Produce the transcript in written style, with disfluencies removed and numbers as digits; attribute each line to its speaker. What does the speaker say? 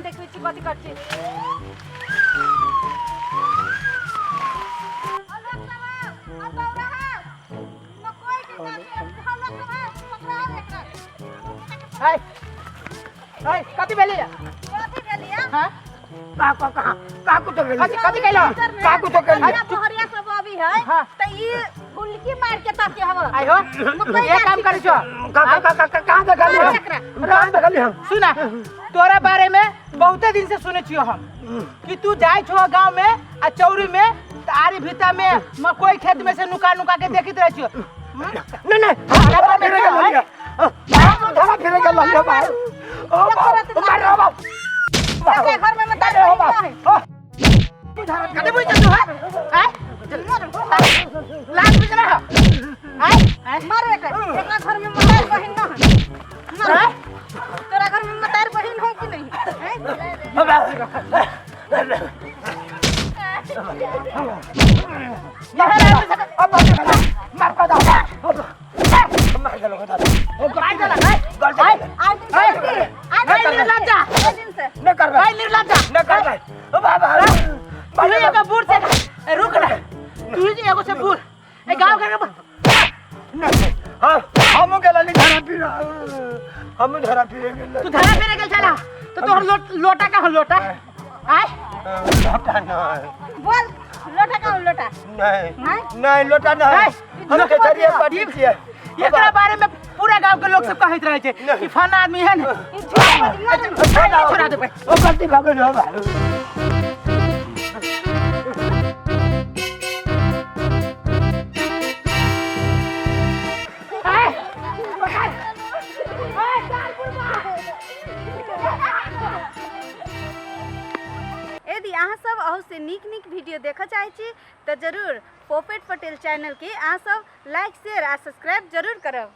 Speaker 1: देखबै छी कथी करै छी।
Speaker 2: हाय हाय, कथी भेलै?
Speaker 1: कथी भेलिया?
Speaker 2: हाँ।
Speaker 3: का का कहाँ का कुछ
Speaker 2: कथी कथी कैलो?
Speaker 3: का कुछ कैलिए?
Speaker 1: बहरिया सब अभी है।
Speaker 2: हाँ।
Speaker 1: त ई गुलकी मार के ताके हवा।
Speaker 2: आई हो, ये काम करै छो?
Speaker 3: का का का का कहाँ देखली हम? कहाँ देखली हम?
Speaker 2: सुना, तोरा बारे में बहुते दिन से सुने छियो हम कि तू जाय छो गांव में आ चौरी में त आरी भीता में मकई खेत में से नुका नुका के देखित रहे छियो।
Speaker 3: नहीं नहीं, धरा फिरे गेल लिया, धरा फिरे गेल लिया बाहर। ओ बाप, मार रे बाप।
Speaker 1: एकरा घर में मत
Speaker 3: हो बाप।
Speaker 2: कते बुझ तू है? आय लाज बुझ रहा? आय आय।
Speaker 1: मारो एकरा। एकरा घर में मतार बहिन न है? मारो। तोरा घर में मतार बहिन हो कि नहीं हैं?
Speaker 3: मार का दा, मार गेलो दादा।
Speaker 2: मार देला। आय
Speaker 1: आइ दिन से आइ
Speaker 2: आय, निर्लज्जा।
Speaker 1: आइ दिन से
Speaker 3: न करबै।
Speaker 2: आय निर्लज्जा।
Speaker 3: न करबै ओ बाबा।
Speaker 2: तू एगो बूढ़ से ए, रुक ना, तू ही एगो से बूढ़ ए गांव के।
Speaker 3: हाँ, हम गेल धरा पीरा, हम धरा पीरे गेल।
Speaker 2: तू धरा फेरे गेल छला तो तोहर लोटा का हो लोटा? आय।
Speaker 3: लोटा नहीं।
Speaker 1: बोल, लोटा का लोटा?
Speaker 3: नहीं नहीं, लोटा नहीं। हम केसरिया पार्टी छियै।
Speaker 2: एकरा बारे में पूरा गांव के लोग सब कहैत रहे छै कि फलाना आदमी है ने। छोड़ा देबै।
Speaker 3: ओ गलती भऽ गेल हो बाबू।
Speaker 2: आय, पकड़। आय, दाल।
Speaker 1: यदि अहाँ सब अहू से नीक नीक वीडियो देखऽ चाहै छी तऽ जरूर पोपेट पटेल चैनलके अहाँ सब लाइक, शेयर आ सब्सक्राइब जरूर करब।